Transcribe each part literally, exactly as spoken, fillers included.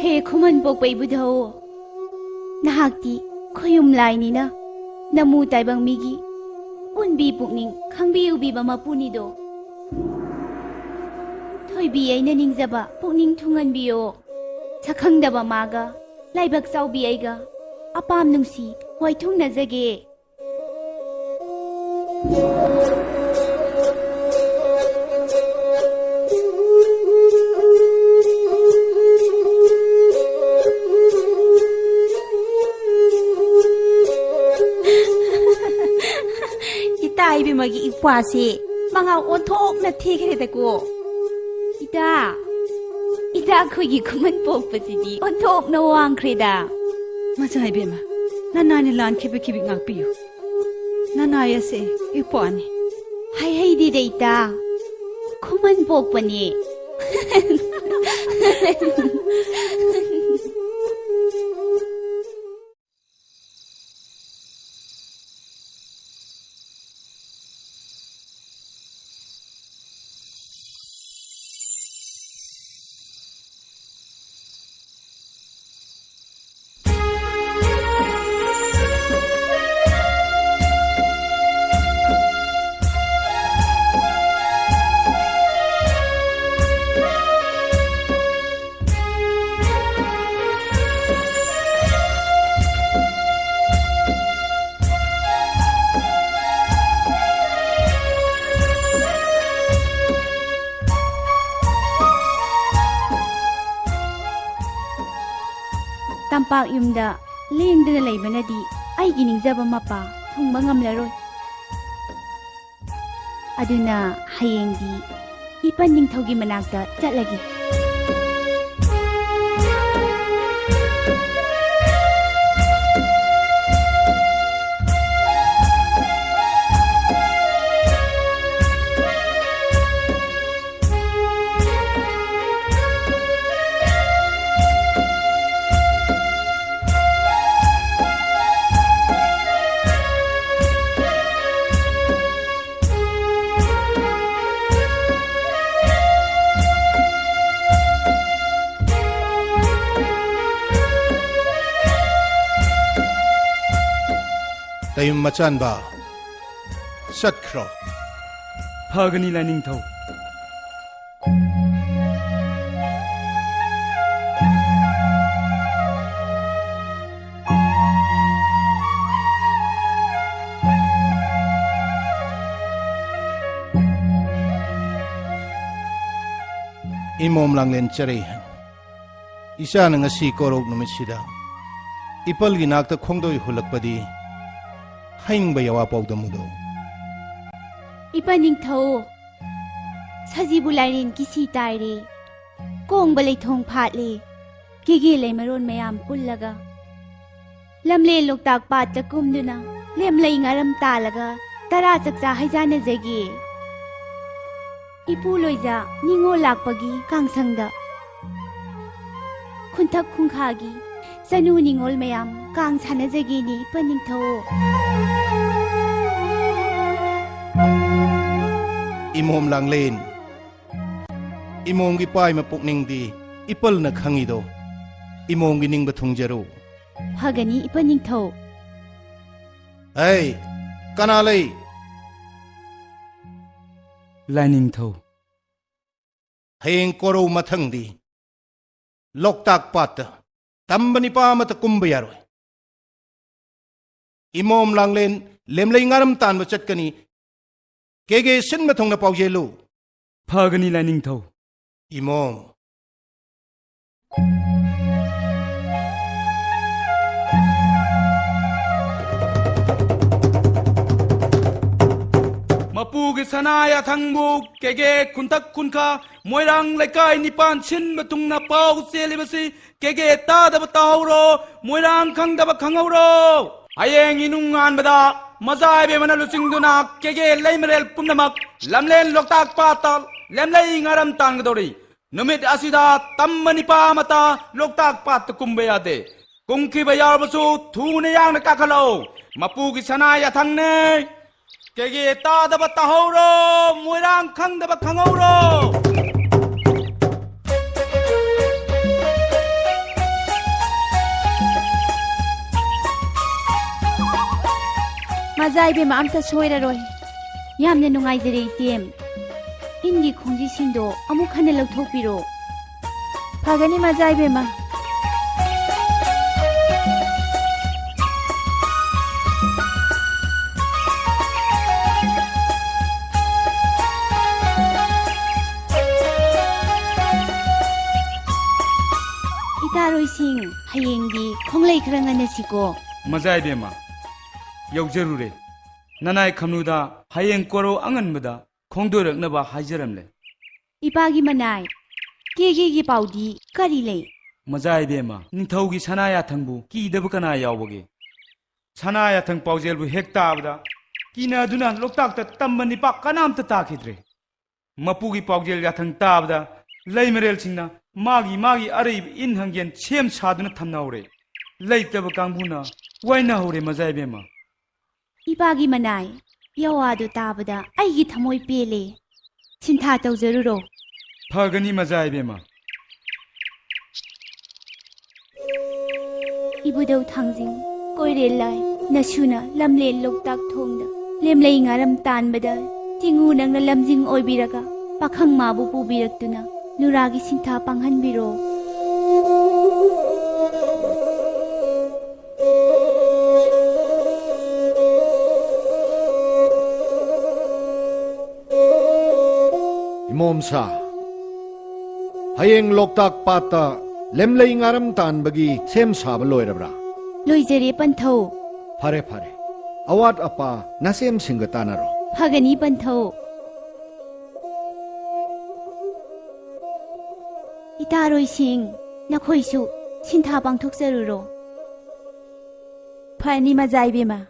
ꯍꯦ ꯈꯨꯃꯟ ꯄꯣꯛꯄ ꯏꯕꯨꯙꯧ, ꯅꯍꯥꯛꯇꯤ ꯈꯣꯌꯨꯝ ꯂꯥꯏꯅꯤꯅ ꯅꯃꯨ ꯇꯥꯏꯕꯪ ꯃꯤꯒꯤ ꯎꯟꯕꯤ ꯄꯨꯛꯅꯤꯡ ꯈꯪꯕꯤ ꯎꯕꯤꯕ ꯃꯄꯨꯅꯤꯗꯣ꯫ ꯊꯣꯏꯕꯤ ꯑꯩꯅ ꯅꯤꯡꯖꯕ ꯄꯨꯛꯅꯤꯡ ꯊꯨꯡꯍꯟꯕꯤꯌꯣ꯫ ꯁꯛꯈꯪꯗꯕ ꯃꯥꯒ ꯂꯥꯏꯕꯛ ꯆꯥꯎꯕꯤ ꯑꯩꯒ ꯑꯄꯥꯝ ꯅꯨꯡꯁꯤ ꯋꯥꯏꯊꯨꯡꯅꯖꯒꯦ꯫ ꯏꯇꯥ ꯏꯕꯦꯝꯃꯒꯤ ꯏꯄ꯭ꯋꯥꯁꯦ ꯃꯉꯥ ꯑꯣꯟꯊꯣꯛꯅ ꯊꯤꯈ꯭ꯔꯦꯗꯀꯣ꯫ ꯏꯇꯥ, ꯏꯇꯥ ꯑꯩꯈꯣꯏꯒꯤ ꯈꯨꯃꯟ ꯄꯣꯛꯄꯁꯤꯗꯤ ꯑꯣꯟꯊꯣꯛꯅ ꯋꯥꯡꯈ꯭ꯔꯦꯗ꯫ ꯃꯆꯥ ꯏꯕꯦꯝꯃ, ꯅꯅꯥꯏꯅ ꯂꯥꯟꯈꯤꯕ ꯈꯤꯕꯤ ꯉꯥꯛꯄꯤꯌꯨ꯫ ꯅꯅꯥꯏ ꯑꯁꯦ ꯏꯄ꯭ꯋꯥꯅꯤ꯫ ꯍꯥꯏꯍꯩꯗꯦꯗ ꯏꯇꯥ, ꯈꯨꯃꯟ ꯄꯣꯛꯄꯅꯦ꯫ ꯇꯝꯄꯥꯛ ꯌꯨꯝꯗ ꯂꯦꯡꯗꯅ ꯂꯩꯕꯅꯗꯤ ꯑꯩꯒꯤ ꯅꯤꯡꯖꯕ ꯃꯄꯥ ꯊꯨꯡꯕ ꯉꯝꯂꯔꯣꯏ꯫ ꯑꯗꯨꯅ ꯍꯌꯦꯡꯗꯤ ꯏꯄꯟ ꯅꯤꯡꯊꯧꯒꯤ ꯃꯅꯥꯛꯇ ꯆꯠꯂꯒꯦ꯫ ꯇꯌꯨꯝ ꯃꯆꯥꯟꯕ, ꯆꯠꯈ꯭ꯔꯣ꯫ ꯐꯒꯅꯤ, ꯂꯥꯏꯅꯤꯡꯊꯧ꯫ ꯏꯃꯣꯝ ꯂꯥꯡꯂꯦꯟ ꯆꯔꯩꯍꯟ, ꯏꯆꯥꯅ ꯉꯁꯤ ꯀꯣꯔꯧ ꯅꯨꯃꯤꯠꯁꯤꯗ ꯏꯄꯜꯒꯤ ꯅꯥꯛꯇ ꯈꯣꯡꯗꯣꯏ ꯍꯨꯜꯂꯛꯄꯗꯤ ꯍꯩꯅꯤꯡꯕ ꯌꯥꯋꯥ ꯄꯥꯎꯗꯝꯃꯨꯗꯣ꯫ ꯏꯄꯥ ꯅꯤꯡꯊꯧ, ꯁꯖꯤꯕꯨ ꯂꯥꯏꯔꯦꯟ ꯀꯤꯁꯤ ꯇꯥꯏꯔꯦ, ꯀꯣꯡꯕ ꯂꯩꯊꯣꯡ ꯐꯥꯠꯂꯦ, ꯀꯦꯒꯦ ꯂꯩꯃꯔꯣꯟ ꯃꯌꯥꯝ ꯄꯨꯜꯂꯒ ꯂꯝꯂꯦꯟ ꯂꯣꯛꯇꯥꯛ ꯄꯥꯠꯇ ꯀꯨꯝꯗꯨꯅ ꯂꯦꯝꯂꯩ ꯉꯥꯔꯝ ꯇꯥꯜꯂꯒ ꯇꯔꯥ ꯆꯥꯛꯆꯥ ꯍꯩꯖꯥꯟꯅꯖꯒꯦ꯫ ꯏꯄꯨ ꯂꯣꯏꯖ ꯅꯤꯉꯣꯜ ꯂꯥꯛꯄꯒꯤ ꯀꯥꯡꯁꯪꯗ ꯈꯨꯟꯊꯛ ꯈꯨꯡꯈꯥꯒꯤ ꯆꯅꯨ ꯅꯤꯉꯣꯜ ꯃꯌꯥꯝ ꯀꯥꯡ ꯁꯥꯟꯅꯖꯒꯦꯅꯦ, ꯏꯄꯥ ꯅꯤꯡꯊꯧ꯫ ꯏꯃꯣꯝ ꯂꯥꯡꯂꯦꯟ, ꯏꯃꯣꯝꯒꯤ ꯄꯥꯏꯃ ꯄꯨꯛꯅꯤꯡꯗꯤ ꯏꯄꯜꯅ ꯈꯪꯉꯤꯗꯣ, ꯏꯃꯣꯝꯒꯤ ꯅꯤꯡꯕ ꯊꯨꯡꯖꯔꯨ꯫ ꯐꯒꯅꯤ, ꯏꯄꯥ ꯅꯤꯡꯊꯧ꯫ ꯍꯩ, ꯀꯅꯥ ꯂꯩ? ꯂꯥꯏꯅꯤꯡꯊꯧ꯫ ꯍꯌꯦꯡ ꯀꯣꯔꯧ ꯃꯊꯪꯗꯤ ꯂꯣꯛꯇꯥꯛ ꯄꯥꯠꯇ ꯇꯝꯕ ꯅꯤꯄꯥ ꯑꯃꯠꯇ ꯀꯨꯝꯕ ꯌꯥꯔꯣꯏ꯫ ꯏꯃꯣꯝ ꯂꯥꯡꯂꯦꯟ ꯂꯦꯝꯂꯩ ꯉꯥꯔꯝ ꯇꯥꯟꯕ ꯆꯠꯀꯅꯤ꯫ ꯀꯦꯒꯦ ꯁꯤꯟꯕ ꯊꯨꯡꯅ ꯄꯥꯎꯖꯦꯜꯂꯨ꯫ ꯐꯒꯅꯤ, ꯂꯥꯏꯅꯤꯡꯊꯧ꯫ ꯏꯃꯣꯝ꯫ ꯃꯄꯨꯒꯤ ꯁꯅꯥ ꯌꯥꯊꯪꯕꯨ ꯀꯦꯒꯦ ꯈꯨꯟꯊꯛ ꯈꯨꯟꯈꯥ ꯃꯣꯏꯔꯥꯡ ꯂꯩꯀꯥꯏ ꯅꯤꯄꯥꯟ ꯁꯤꯟꯕ ꯊꯨꯡꯅ ꯄꯥꯎ ꯆꯦꯜꯂꯤꯕꯁꯤ ꯀꯦꯒꯦ ꯇꯥꯗꯕ ꯇꯥꯍꯧꯔꯣ, ꯃꯣꯏꯔꯥꯡ ꯈꯪꯗꯕ ꯈꯪꯍꯧꯔꯣ꯫ ꯍꯌꯦꯡ ꯏꯅꯨꯡ ꯉꯥꯟꯕꯗ ꯃꯖꯥ ꯏꯕꯦꯝꯃꯅ ꯂꯨꯆꯤꯡꯗꯨꯅ ꯀꯦꯒꯦ ꯂꯩꯃꯔꯦꯜ ꯄꯨꯝꯅꯃꯛ ꯂꯝꯂꯦꯟ ꯂꯣꯛꯇꯥꯛ ꯄꯥꯠꯇ ꯂꯦꯝꯂꯩ ꯉꯥꯔꯝ ꯇꯥꯟꯒꯗꯧꯔꯤ꯫ ꯅꯨꯃꯤꯠ ꯑꯁꯤꯗ ꯇꯝꯕ ꯅꯤꯄꯥ ꯑꯃꯠꯇ ꯂꯣꯛꯇꯥꯛ ꯄꯥꯠꯇ ꯀꯨꯝꯕ ꯌꯥꯗꯦ꯫ ꯀꯨꯝꯈꯤꯕ ꯌꯥꯎꯔꯕꯁꯨ ꯊꯨꯅ ꯌꯥꯡꯅ ꯀꯥꯈꯠꯂꯛꯎ꯫ ꯃꯄꯨꯒꯤ ꯁꯅꯥ ꯌꯥꯊꯪꯅꯦ꯫ ꯀꯦꯒꯦ ꯇꯥꯗꯕ ꯇꯥꯍꯧꯔꯣ, ꯃꯣꯏꯔꯥꯡ ꯈꯪꯗꯕ ꯈꯪꯍꯧꯔꯣ꯫ ꯃꯖꯥ ꯏꯕꯦꯝꯃ, ꯑꯝꯇ ꯁꯣꯏꯔꯔꯣꯏ꯫ ꯌꯥꯝꯅ ꯅꯨꯡꯉꯥꯏꯖꯔꯦ, ꯏꯆꯦꯝ꯫ ꯏꯟꯒꯤ ꯈꯣꯡꯖꯤꯁꯤꯡꯗꯣ ꯑꯃꯨꯛ ꯍꯟꯅ ꯂꯧꯊꯣꯛꯄꯤꯔꯣ꯫ ꯐꯒꯅꯤ, ꯃꯖꯥ ꯏꯕꯦꯝꯃ꯫ ꯏꯇꯥꯔꯣꯏꯁꯤꯡ, ꯍꯌꯦꯡꯗꯤ ꯈꯣꯡꯂꯩ ꯈꯔ ꯉꯟꯅꯁꯤꯀꯣ꯫ ꯃꯖꯥ ꯏꯕꯦꯝꯃ, ꯌꯧꯖꯔꯨꯔꯦ꯫ ꯅꯅꯥꯏ ꯈꯝꯅꯨꯗ ꯍꯌꯦꯡ ꯀꯣꯔꯧ ꯑꯉꯟꯕꯗ ꯈꯣꯡꯗꯣꯏꯔꯛꯅꯕ ꯍꯥꯏꯖꯔꯝꯂꯦ꯫ ꯏꯄꯥꯒꯤ ꯃꯅꯥꯏ, ꯀꯦꯒꯦꯒꯤ ꯄꯥꯎꯗꯤ ꯀꯔꯤ ꯂꯩ? ꯃꯖꯥ ꯏꯕꯦꯝꯃ, ꯅꯤꯡꯊꯧꯒꯤ ꯁꯅꯥ ꯌꯥꯊꯪꯕꯨ ꯀꯤꯗꯕ ꯀꯅꯥ ꯌꯥꯎꯕꯒꯦ? ꯁꯅꯥ ꯌꯥꯊꯪ ꯄꯥꯎꯖꯦꯜꯕꯨ ꯍꯦꯛ ꯇꯥꯕꯗ, ꯀꯤꯅꯗꯨꯅ ꯂꯣꯛꯇꯥꯛꯇ ꯇꯝꯕ ꯅꯤꯄꯥ ꯀꯅꯥꯝꯇ ꯇꯥꯈꯤꯗ꯭ꯔꯦ꯫ ꯃꯄꯨꯒꯤ ꯄꯥꯎꯖꯦꯜ ꯌꯥꯊꯪ ꯇꯥꯕꯗ, ꯂꯩꯃꯔꯦꯜꯁꯤꯡꯅ ꯃꯥꯒꯤ ꯃꯥꯒꯤ ꯑꯔꯩꯕ ꯏꯟ ꯍꯪꯒꯦꯟ ꯁꯦꯝ ꯁꯥꯗꯨꯅ ꯊꯝꯅꯍꯧꯔꯦ꯫ ꯂꯩꯇꯕ ꯀꯥꯡꯕꯨꯅ ꯋꯥꯏꯅꯍꯧꯔꯦ, ꯃꯖꯥ ꯏꯕꯦꯝꯃ꯫ ꯏꯄꯥꯒꯤ ꯃꯅꯥꯏ, ꯌꯥꯋꯥꯗꯨ ꯇꯥꯕꯗ ꯑꯩꯒꯤ ꯊꯃꯣꯏ ꯄꯦꯜꯂꯦ꯫ ꯁꯤꯟꯊꯥ ꯇꯧꯖꯔꯨꯔꯣ꯫ ꯐꯒꯅꯤ, ꯃꯖꯥ ꯏꯕꯦꯝꯃ꯫ ꯏꯕꯨꯙꯧ ꯊꯥꯡꯖꯤꯡ, ꯀꯣꯏꯔꯦꯜ ꯂꯥꯏ, ꯅꯁꯨꯅ ꯂꯝꯂꯦꯟ ꯂꯣꯛꯇꯥꯛ ꯊꯣꯡꯗ ꯂꯦꯝꯂꯩ ꯉꯥꯔꯝ ꯇꯥꯟꯕꯗ, ꯆꯤꯡꯉꯨ ꯅꯪꯅ ꯂꯝꯖꯤꯡ ꯑꯣꯏꯕꯤꯔꯒ ꯄꯥꯈꯪ ꯃꯥꯕꯨ ꯄꯨꯕꯤꯔꯛꯇꯨꯅ ꯅꯨꯔꯥꯒꯤ ꯁꯤꯟꯊꯥ ꯄꯥꯡꯍꯟꯕꯤꯔꯣ꯫ ꯏꯃꯣꯝꯁꯥ, ꯍꯌꯦꯡ ꯂꯣꯛꯇꯥꯛ ꯄꯥꯠꯇ ꯂꯦꯝꯂꯩ ꯉꯥꯔꯝ ꯇꯥꯟꯕꯒꯤ ꯁꯦꯝ ꯁꯥꯕ ꯂꯣꯏꯔꯕ꯭ꯔꯥ? ꯂꯣꯏꯖꯔꯦ, ꯄꯟꯊꯧ꯫ ꯐꯔꯦ, ꯐꯔꯦ꯫ ꯑꯋꯥꯠ ꯑꯄꯥ ꯅꯁꯦꯝꯁꯤꯡꯒ ꯇꯥꯟꯅꯔꯣ꯫ ꯐꯒꯅꯤ, ꯄꯟꯊꯧ꯫ ꯏꯇꯥꯔꯣꯏꯁꯤꯡ, ꯅꯈꯣꯏꯁꯨ ꯁꯤꯟꯊꯥ ꯄꯥꯡꯊꯣꯛꯆꯔꯨꯔꯣ꯫ ꯐꯅꯤ, ꯃꯖꯥ ꯏꯕꯦꯝꯃ꯫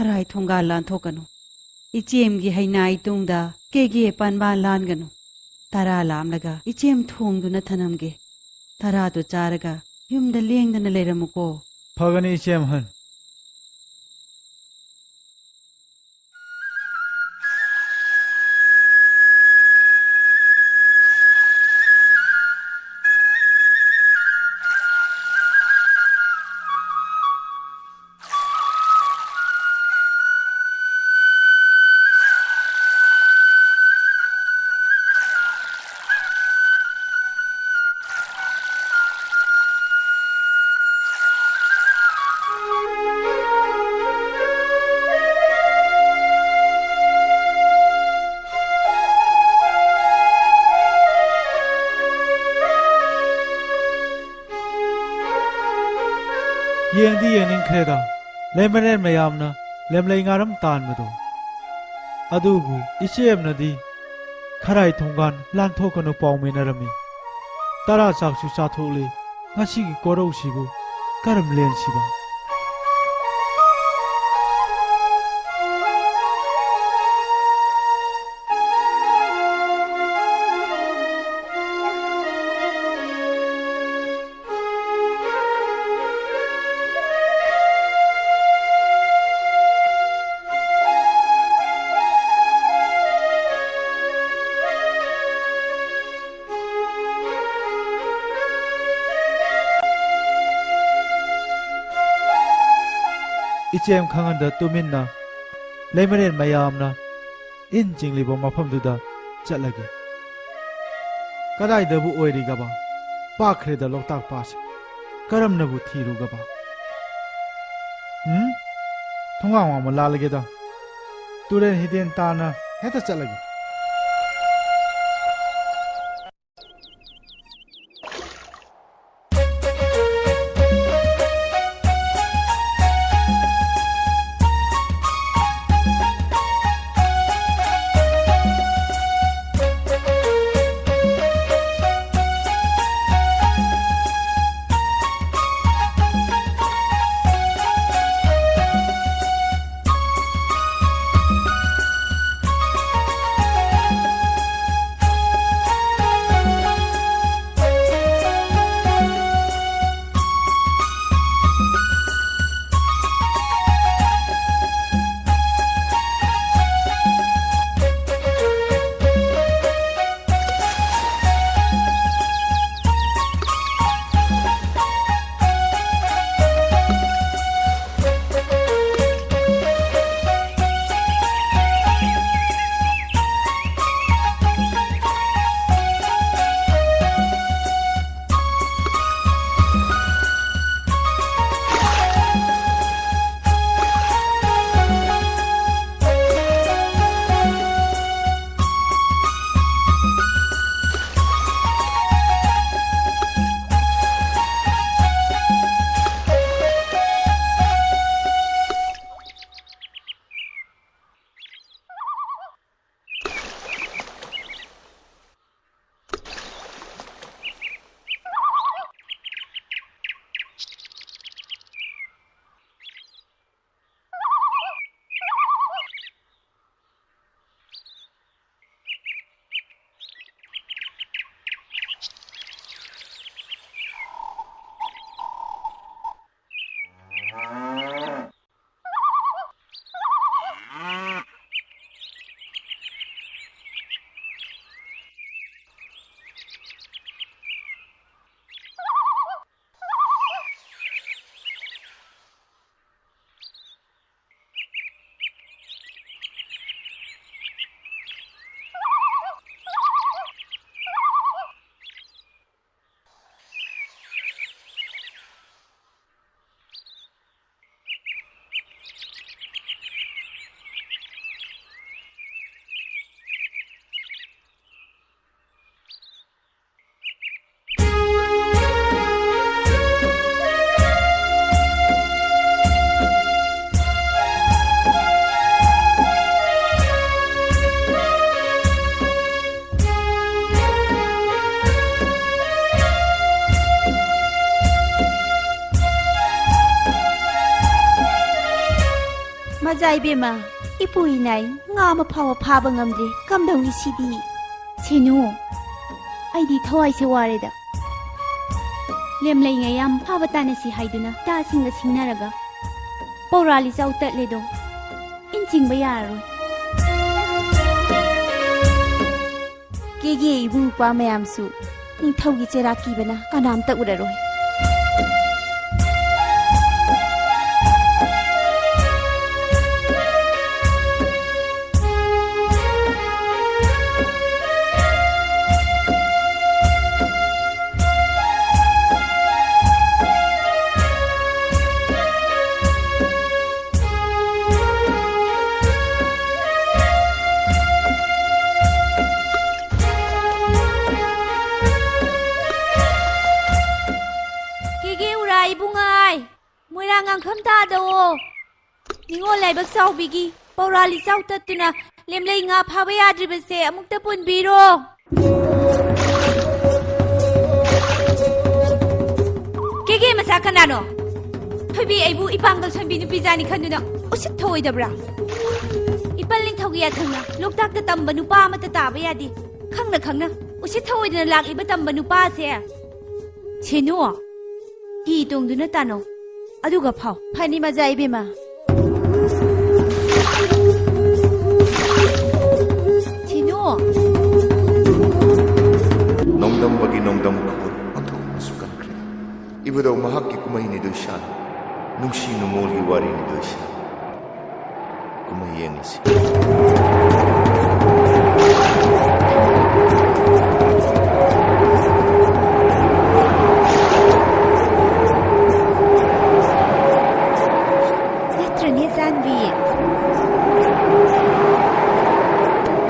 ꯈꯔꯥꯏ ꯊꯣꯡꯒꯥꯜ ꯂꯥꯟꯊꯣꯛꯀꯅꯨ꯫ ꯏꯆꯦꯝꯒꯤ ꯍꯩꯅꯥ ꯏꯇꯨꯡꯗ ꯀꯦꯒꯦ ꯄꯥꯟꯕꯥꯟ ꯂꯥꯟꯒꯅꯨ꯫ ꯇꯔꯥ ꯂꯥꯝꯂꯒ ꯏꯆꯦꯝ ꯊꯣꯡꯗꯨꯅ ꯊꯅꯝꯒꯦ꯫ ꯇꯔꯥꯗꯨ ꯆꯥꯔꯒ ꯌꯨꯝꯗ ꯂꯦꯡꯗꯅ ꯂꯩꯔꯝꯃꯨꯀꯣ꯫ ꯐꯒꯅꯤ, ꯏꯆꯦꯝ ꯑꯍꯟ꯫ ꯌꯦꯡꯗꯤ ꯌꯦꯡꯅꯤꯡꯈ꯭ꯔꯦꯗ, ꯂꯩꯃꯔꯦꯟ ꯃꯌꯥꯝꯅ ꯂꯦꯝꯂꯩ ꯉꯥꯔꯝ ꯇꯥꯟꯕꯗꯣ꯫ ꯑꯗꯨꯕꯨ ꯏꯆꯦꯝꯅꯗꯤ ꯈꯔꯥꯏ ꯊꯣꯡꯒꯥꯟ ꯂꯥꯟꯊꯣꯛꯀꯅꯨ ꯄꯥꯎꯃꯤꯅꯔꯝꯃꯤ꯫ ꯇꯔꯥ ꯆꯥꯛꯁꯨ ꯆꯥꯊꯣꯛꯂꯦ, ꯉꯁꯤꯒꯤ ꯀꯣꯔꯧꯁꯤꯕꯨ ꯀꯔꯝ ꯂꯦꯟꯁꯤꯕ? ꯏꯆꯦꯝ ꯈꯪꯍꯟꯗ ꯇꯨꯃꯤꯟꯅ ꯂꯩꯃꯔꯦꯟ ꯃꯌꯥꯝꯅ ꯏꯟ ꯆꯤꯡꯂꯤꯕ ꯃꯐꯝꯗꯨꯗ ꯆꯠꯂꯒꯦ꯫ ꯀꯗꯥꯏꯗꯕꯨ ꯑꯣꯏꯔꯤꯒꯕ? ꯄꯥꯛꯈ꯭ꯔꯦꯗ ꯂꯣꯛꯇꯥꯛ ꯄꯥꯠꯁꯦ꯫ ꯀꯔꯝꯅꯕꯨ ꯊꯤꯔꯨꯒꯕ? ꯎꯝ? ꯊꯣꯡꯒꯥꯡ ꯋꯥꯡꯃ ꯂꯥꯜꯂꯒꯦꯗ꯫ ꯇꯨꯔꯦꯜ ꯍꯤꯗꯦꯟ ꯇꯥꯅ ꯍꯦꯛꯇ ꯆꯠꯂꯒꯦ꯫ ꯏꯕꯦꯝꯃ, ꯏꯄꯨ ꯏꯅꯥꯏ ꯉꯥ ꯑꯃ ꯐꯥꯎꯕ ꯐꯥꯕ ꯉꯝꯗ꯭ꯔꯦ꯫ ꯀꯝꯗꯧꯅꯤ ꯁꯤꯗꯤ? ꯁꯤꯅꯨ, ꯑꯩꯗꯤ ꯊꯋꯥꯏꯁꯦ ꯋꯥꯔꯦꯗ꯫ ꯂꯦꯝꯂꯩ ꯉꯥ ꯌꯥꯝ ꯐꯥꯕ ꯇꯥꯟꯅꯁꯤ ꯍꯥꯏꯗꯨꯅ ꯏꯇꯥꯁꯤꯡꯒ ꯁꯤꯡꯅꯔꯒ ꯄꯧꯔꯥ ꯂꯤꯆꯥꯎ ꯇꯠꯂꯦꯗꯣ꯫ ꯏꯟ ꯆꯤꯡꯕ ꯌꯥꯔꯔꯣꯏ꯫ ꯀꯦꯒꯦ ꯏꯕꯨꯡ ꯏꯄ꯭ꯋꯥ ꯃꯌꯥꯝꯁꯨ ꯅꯤꯡꯊꯧꯒꯤ ꯆꯩꯔꯥꯛ ꯀꯤꯕꯅ ꯀꯅꯥꯝꯇ ꯎꯔꯔꯣꯏ꯫ ꯀꯦꯒꯦ ꯎꯔꯥ ꯏꯕꯨꯡꯉꯥꯏ, ꯃꯣꯏꯔꯥꯡ ꯉꯥꯡꯈꯝ ꯇꯥꯗꯋꯣ꯫ ꯅꯤꯉꯣꯜ ꯂꯥꯏꯕꯛ ꯆꯥꯎꯕꯤꯒꯤ ꯄꯧꯔꯥ ꯂꯤꯆꯥꯎ ꯇꯠꯇꯨꯅ ꯂꯦꯝꯂꯩ ꯉꯥ ꯐꯥꯕ ꯌꯥꯗ꯭ꯔꯤꯕꯁꯦ ꯑꯃꯨꯛꯇ ꯄꯨꯟꯕꯤꯔꯣ꯫ ꯀꯦꯒꯦ ꯃꯆꯥ ꯀꯅꯥꯅꯣ? ꯊꯣꯏꯕꯤ ꯑꯩꯕꯨ ꯏꯄꯥꯡꯒꯜ ꯁꯣꯟꯕꯤ ꯅꯨꯄꯤꯖꯥꯅꯤ ꯈꯟꯗꯨꯅ ꯎꯁꯤꯠ ꯊꯧꯑꯣꯏꯗꯕ꯭ꯔꯥ? ꯏꯄꯜ ꯅꯤꯡꯊꯧꯒꯤ ꯌꯥꯊꯪꯅ ꯂꯣꯛꯇꯥꯛꯇ ꯇꯝꯕ ꯅꯨꯄꯥ ꯑꯃꯠꯇ ꯇꯥꯕ ꯌꯥꯗꯦ꯫ ꯈꯪꯅ ꯈꯪꯅ ꯎꯁꯤꯠ ꯊꯧꯑꯣꯏꯗꯅ ꯂꯥꯛꯂꯤꯕ ꯇꯝꯕ ꯅꯨꯄꯥꯁꯦ꯫ ꯁꯦꯅꯨ, ꯍꯤ ꯇꯣꯡꯗꯨꯅ ꯇꯥꯅꯧ꯫ ꯑꯗꯨꯒ ꯐꯥꯎ꯫ ꯐꯅꯤ ꯃꯖꯥ ꯏꯕꯦꯝꯃ꯫ ꯁꯤꯅꯨ꯫ ꯅꯣꯡꯗꯝꯕꯒꯤ ꯅꯣꯡꯗꯝ ꯈꯨꯜ ꯑꯣꯟꯊꯣꯛꯅꯁꯨ ꯀꯟꯈ꯭ꯔꯦ꯫ ꯏꯕꯨꯙꯧ ꯃꯍꯥꯛꯀꯤ ꯀꯨꯝꯍꯩꯅꯤꯗꯣ ꯏꯁꯥꯅ꯫ ꯅꯨꯡꯁꯤ ꯅꯨꯡꯉꯣꯜꯒꯤ ꯋꯥꯔꯤꯅꯤꯗꯣ ꯏꯁꯥꯅ꯫ ꯀꯨꯝꯍꯩ ꯌꯦꯡꯂꯁꯤ꯫ ꯅꯠꯇ꯭ꯔꯅꯦ, ꯖꯥꯟꯕꯤ?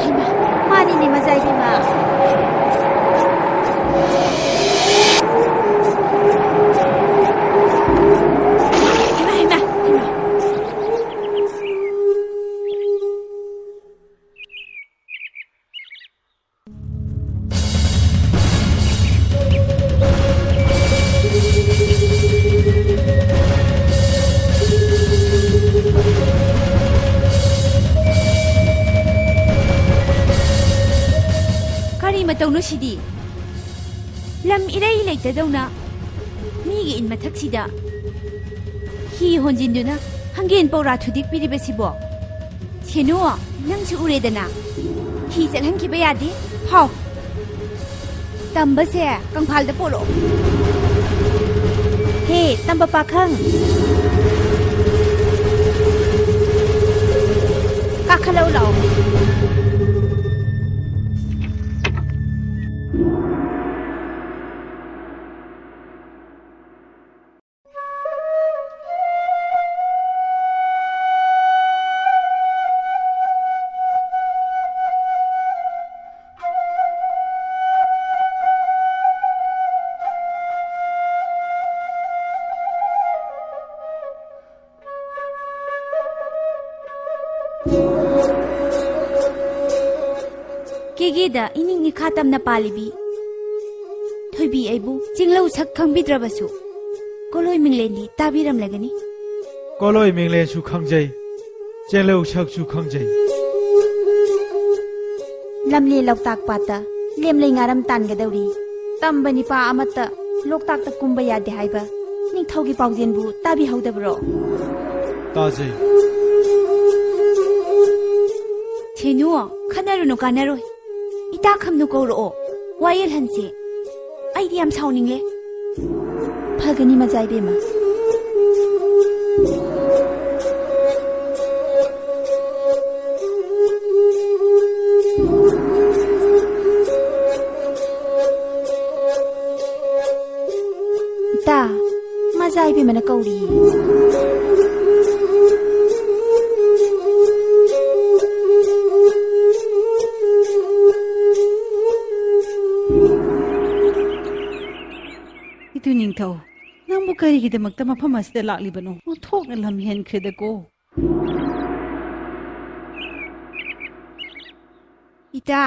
ꯍꯩꯃꯥ, ꯃꯥꯅꯤꯅꯦ, ꯃꯖꯥ ꯏꯕꯦꯝꯃ꯫ ꯍꯩꯃꯥ, ꯍꯩꯃꯥ, ꯍꯩꯃꯥ꯫ ꯇꯧꯅꯨ ꯁꯤꯗꯤ꯫ ꯂꯝ ꯏꯔꯩ ꯂꯩꯇꯗꯧꯅ ꯃꯤꯒꯤ ꯏꯟ ꯃꯊꯛꯁꯤꯗ ꯍꯤ ꯍꯣꯟꯖꯤꯟꯗꯨꯅ ꯍꯪꯒꯦꯟ ꯄꯧꯔꯥ ꯊꯨꯗꯦꯛꯄꯤꯔꯤꯕꯁꯤꯕꯣ? ꯁꯦꯅꯨ, ꯅꯪꯁꯨ ꯎꯔꯦꯗꯅ꯫ ꯍꯤ ꯆꯠꯍꯟꯈꯤꯕ ꯌꯥꯗꯦ꯫ ꯍꯥꯎ꯫ ꯇꯝꯕꯁꯦ ꯀꯪꯐꯥꯜꯗ ꯄꯣꯔꯛꯑꯣ꯫ ꯍꯦ, ꯇꯝꯕ ꯄꯥꯈꯪ꯫ ꯀꯥꯈꯠꯂꯛꯎ ꯂꯥꯛꯑꯣ꯫ ꯀꯦꯒꯦꯗ ꯏꯅꯤꯡ ꯏꯈꯥ ꯇꯝꯅ ꯄꯥꯜꯂꯤꯕꯤ ꯊꯣꯏꯕꯤ ꯑꯩꯕꯨ ꯆꯤꯡꯂꯧ ꯁꯛ ꯈꯪꯕꯤꯗ꯭ꯔꯕꯁꯨ, ꯀꯣꯂꯣꯏ ꯃꯤꯡꯂꯦꯟꯗꯤ ꯇꯥꯕꯤꯔꯝꯂꯒꯅꯤ꯫ ꯀꯣꯂꯣꯏ ꯃꯤꯡꯂꯦꯟꯁꯨ ꯈꯪꯖꯩ, ꯆꯦꯡꯂꯧ ꯁꯛꯁꯨ ꯈꯪꯖꯩ꯫ ꯂꯝꯂꯦ ꯂꯣꯛꯇꯥꯛ ꯄꯥꯠꯇ ꯂꯦꯝꯂꯩ ꯉꯥꯔꯝ ꯇꯥꯟꯒꯗꯧꯔꯤ꯫ ꯇꯝꯕ ꯅꯤꯄꯥ ꯑꯃꯠꯇ ꯂꯣꯛꯇꯥꯛꯇ ꯀꯨꯝꯕ ꯌꯥꯗꯦ ꯍꯥꯏꯕ ꯅꯤꯡꯊꯧꯒꯤ ꯄꯥꯎꯖꯦꯜꯕꯨ ꯇꯥꯕꯤꯍꯧꯗꯕ꯭ꯔꯣ? ꯇꯥꯖꯩ꯫ ꯁꯦꯅꯨ, ꯈꯟꯅꯔꯨꯅꯨ, ꯀꯥꯟꯅꯔꯣꯏ꯫ ꯏꯇꯥ ꯈꯝꯅꯨ ꯀꯧꯔꯛꯑꯣ, ꯋꯥꯌꯦꯜꯍꯟꯁꯦ꯫ ꯑꯩꯗꯤ ꯌꯥꯝ ꯁꯥꯎꯅꯤꯡꯂꯦ꯫ ꯐꯒꯅꯤ, ꯃꯆꯥ ꯏꯕꯦꯝꯃ꯫ ꯏꯇꯥ, ꯃꯆꯥ ꯏꯕꯦꯝꯃꯅ ꯀꯧꯔꯤꯌꯦ꯫ ꯏꯇꯨ ꯅꯤꯡꯊꯧ, ꯅꯪꯕꯨ ꯀꯔꯤꯒꯤꯗꯃꯛꯇ ꯃꯐꯝ ꯑꯁꯤꯗ ꯂꯥꯛꯂꯤꯕꯅꯣ? ꯑꯣꯟꯊꯣꯛꯅ ꯂꯝ ꯍꯦꯟꯈ꯭ꯔꯦꯗꯀꯣ꯫ ꯏꯇꯥ,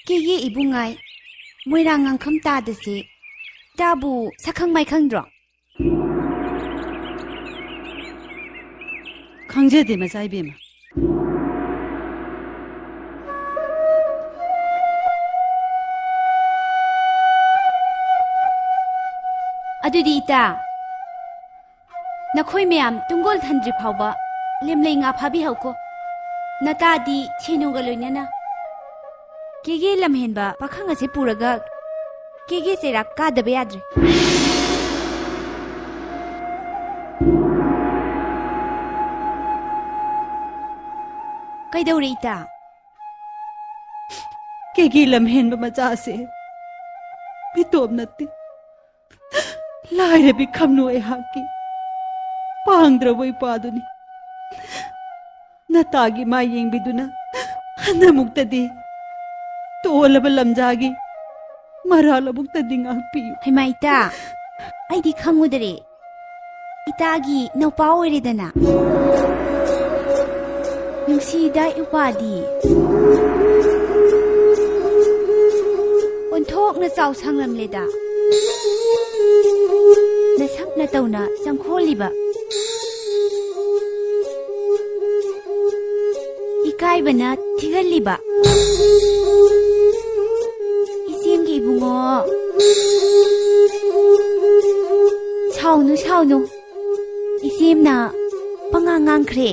ꯀꯦꯒꯦ ꯏꯕꯨꯡꯉꯥꯏ, ꯃꯣꯏꯔꯥꯡ ꯉꯥꯡꯈꯝ ꯇꯥꯗꯁꯦ꯫ ꯏꯇꯥꯕꯨ ꯁꯛꯈꯪ ꯃꯥꯏꯈꯪꯗ꯭ꯔꯣ? ꯈꯪꯖꯗꯦ, ꯃꯆꯥ ꯏꯕꯦꯝꯃ꯫ ꯑꯗꯨꯗꯤ ꯏꯇꯥ, ꯅꯈꯣꯏ ꯃꯌꯥꯝ ꯇꯨꯡꯒꯣꯜ ꯊꯟꯗ꯭ꯔꯤ ꯐꯥꯎꯕ ꯂꯦꯝꯂꯩ ꯉꯥ ꯐꯥꯕꯤꯍꯧꯀꯣ꯫ ꯅꯇꯥꯗꯤ ꯁꯦꯅꯨꯒ ꯂꯣꯏꯅꯅ ꯀꯦꯒꯦ ꯂꯝꯍꯦꯟꯕ ꯄꯥꯈꯪ ꯑꯁꯤ ꯄꯨꯔꯒ ꯀꯦꯒꯦ ꯆꯩꯔꯥꯛ ꯀꯥꯗꯕ ꯌꯥꯗ꯭ꯔꯦ꯫ ꯀꯩꯗꯧꯔꯦ ꯏꯇꯥ? ꯀꯦꯒꯦ ꯂꯝꯍꯦꯟꯕ ꯃꯆꯥꯁꯦ ꯃꯤꯇꯣꯞ ꯅꯠꯇꯦ꯫ ꯂꯥꯏꯔꯕꯤ ꯈꯝꯅꯨ ꯑꯩꯍꯥꯛꯀꯤ ꯄꯥꯡꯗ꯭ꯔꯕ ꯏꯄꯥꯗꯨꯅꯤ꯫ ꯅꯇꯥꯒꯤ ꯃꯥꯏ ꯌꯦꯡꯕꯤꯗꯨꯅ ꯍꯟꯗꯃꯨꯛꯇꯗꯤ ꯇꯣꯜꯂꯕ ꯂꯝꯖꯥꯒꯤ ꯃꯔꯥꯜ ꯑꯃꯨꯛꯇꯗꯤ ꯉꯥꯛꯄꯤꯌꯨ꯫ ꯍꯩꯃꯥ ꯏꯇꯥ, ꯑꯩꯗꯤ ꯈꯪꯉꯨꯗꯔꯦ꯫ ꯏꯇꯥꯒꯤ ꯅꯧꯄꯥ ꯑꯣꯏꯔꯦꯗꯅ꯫ ꯅꯨꯡꯁꯤꯗ ꯏꯄꯥꯗꯤ꯫ ꯑꯣꯟꯊꯣꯛꯅ ꯆꯥꯎ ꯁꯥꯡꯂꯝꯂꯦꯗ꯫ ꯅꯁꯛ ꯅꯇꯧꯅ ꯆꯪꯈꯣꯜꯂꯤꯕ꯫ ꯏꯀꯥꯏꯕꯅ ꯊꯤꯒꯜꯂꯤꯕ꯫ ꯏꯆꯦꯝꯒꯤ ꯏꯕꯨꯡꯉꯣ꯫ ꯁꯥꯎꯅꯨ, ꯁꯥꯎꯅꯨ꯫ ꯏꯆꯦꯝꯅ ꯄꯉꯥꯡ ꯉꯥꯡꯈ꯭ꯔꯦ꯫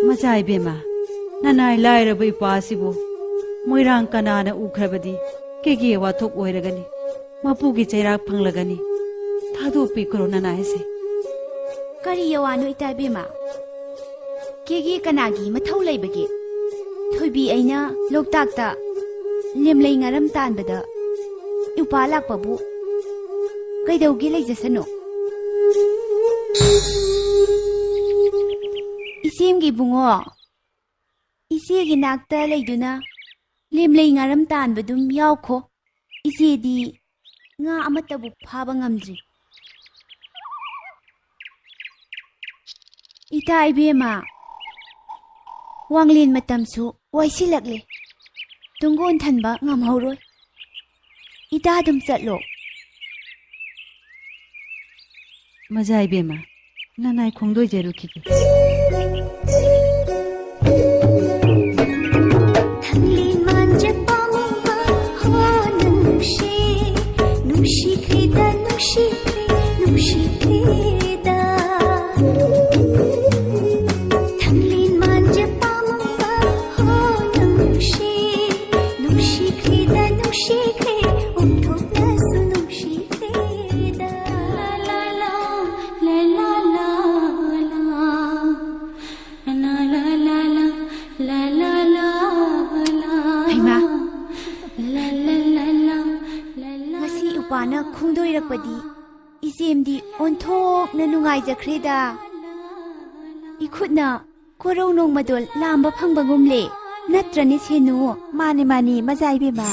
ꯃꯆꯥ ꯏꯕꯦꯝꯃ, ꯅꯅꯥꯏ ꯂꯥꯏꯔꯕ ꯏꯄꯥ ꯑꯁꯤꯕꯨ ꯃꯣꯏꯔꯥꯡ ꯀꯅꯥꯅ ꯎꯈ꯭ꯔꯕꯗꯤ ꯀꯦꯒꯦ ꯋꯥꯊꯣꯛ ꯑꯣꯏꯔꯒꯅꯤ꯫ ꯃꯄꯨꯒꯤ ꯆꯩꯔꯥꯛ ꯐꯪꯂꯒꯅꯤ꯫ ꯊꯥꯗꯣꯛꯄꯤꯈ꯭ꯔꯣ ꯅꯅꯥꯏꯁꯦ꯫ ꯀꯔꯤ ꯌꯋꯥꯅꯣ ꯏꯇꯥ ꯏꯕꯦꯝꯃ? ꯀꯦꯒꯦ ꯀꯅꯥꯒꯤ ꯃꯊꯧ ꯂꯩꯕꯒꯦ? ꯊꯣꯏꯕꯤ ꯑꯩꯅ ꯂꯣꯛꯇꯥꯛꯇ ꯂꯦꯝꯂꯩ ꯉꯥꯔꯝ ꯇꯥꯟꯕꯗ ꯏꯄꯥ ꯂꯥꯛꯄꯕꯨ ꯀꯩꯗꯧꯒꯦ ꯂꯩꯖꯁꯅꯨ꯫ ꯏꯆꯦꯝꯒꯤ ꯏꯕꯨꯡꯉꯣ, ꯏꯆꯦꯒꯤ ꯅꯥꯛꯇ ꯂꯩꯗꯨꯅ ꯂꯦꯝꯂꯩ ꯉꯥꯔꯝ ꯇꯥꯟꯕꯗꯨꯝ ꯌꯥꯎꯈꯣ꯫ ꯏꯆꯦꯗꯤ ꯉꯥ ꯑꯃꯠꯇꯕꯨ ꯐꯥꯕ ꯉꯝꯗ꯭ꯔꯤ꯫ ꯏꯇꯥ ꯏꯕꯦꯝꯃ, ꯋꯥꯡꯂꯦꯟ ꯃꯇꯝꯁꯨ ꯋꯥꯏꯁꯤꯜꯂꯛꯂꯦ꯫ ꯇꯨꯡꯒꯣꯟ ꯊꯟꯕ ꯉꯝꯍꯧꯔꯣꯏ꯫ ꯏꯇꯥ ꯑꯗꯨꯝ ꯆꯠꯂꯣ꯫ ꯃꯖꯥ ꯏꯕꯦꯝꯃ, ꯅꯅꯥꯏ ꯈꯣꯡꯗꯣꯏꯖꯔꯨꯈꯤꯒꯦ꯫ ꯈ꯭ꯔꯤꯗ ꯅꯨꯡꯁꯤꯈ꯭ꯔꯦ, ꯅꯨꯡꯁꯤꯈ꯭ꯔꯦꯗ꯫ ꯊꯥꯡꯂꯦꯟ ꯃꯥꯟꯖ ꯄꯥꯝꯃꯨꯕ ꯍꯣ ꯅꯨꯡꯁꯤ꯫ ꯅꯨꯡꯁꯤꯈ꯭ꯔꯦꯗ, ꯅꯨꯡꯁꯤꯈ꯭ꯔꯦ, ꯑꯣꯟꯊꯣꯛꯅꯁꯨ ꯅꯨꯡꯁꯤꯈ꯭ꯔꯦꯗ꯫ ꯂꯥ ꯂꯥ ꯂꯥ, ꯂꯥ ꯂꯥ ꯂꯥ ꯂꯥ꯫ ꯍꯩꯃꯥ! ꯉꯁꯤ ꯎꯄꯥꯅ ꯈꯣꯡꯗꯣꯏꯔꯛꯄꯗꯤ ꯏꯆꯦꯝꯗꯤ ꯑꯣꯟꯊꯣꯛꯅ ꯅꯨꯡꯉꯥꯏꯖꯈ꯭ꯔꯦꯗ꯫ ꯏꯈꯨꯠꯅ ꯀꯣꯔꯧ ꯅꯣꯡꯃꯗꯣꯜ ꯂꯥꯝꯕ ꯐꯪꯕꯒꯨꯝꯂꯦ꯫ ꯅꯠꯇ꯭ꯔꯅꯦ ꯁꯦꯅꯨ? ꯃꯥꯅꯦ, ꯃꯥꯅꯦ, ꯃꯆꯥ ꯏꯕꯦꯝꯃ꯫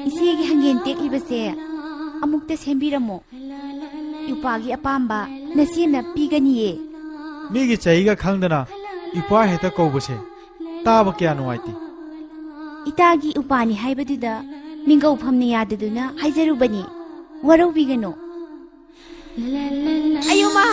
ꯏꯆꯦꯒꯤ ꯍꯪꯒꯦꯟ ꯇꯦꯛꯂꯤꯕꯁꯦ ꯑꯃꯨꯛꯇ ꯁꯦꯝꯕꯤꯔꯝꯃꯣ꯫ ꯏꯄꯥꯒꯤ ꯑꯄꯥꯝꯕ ꯅꯆꯦꯝꯅ ꯄꯤꯒꯅꯤꯌꯦ꯫ ꯃꯤꯒꯤ ꯆꯍꯤꯒ ꯈꯪꯗꯅ ꯏꯄꯥ ꯍꯦꯛꯇ ꯀꯧꯕꯁꯦ ꯇꯥꯕ ꯀꯌꯥ ꯅꯨꯡꯉꯥꯏꯇꯦ꯫ ꯏꯇꯥꯒꯤ ꯎꯄꯥꯅꯤ ꯍꯥꯏꯕꯗꯨꯗ ꯃꯤꯡꯒꯧ ꯐꯝꯅ ꯌꯥꯗꯗꯨꯅ ꯍꯥꯏꯖꯔꯨꯕꯅꯤ꯫ ꯋꯥꯔꯧꯕꯤꯒꯅꯨ꯫ ꯑꯌꯣꯃꯥ!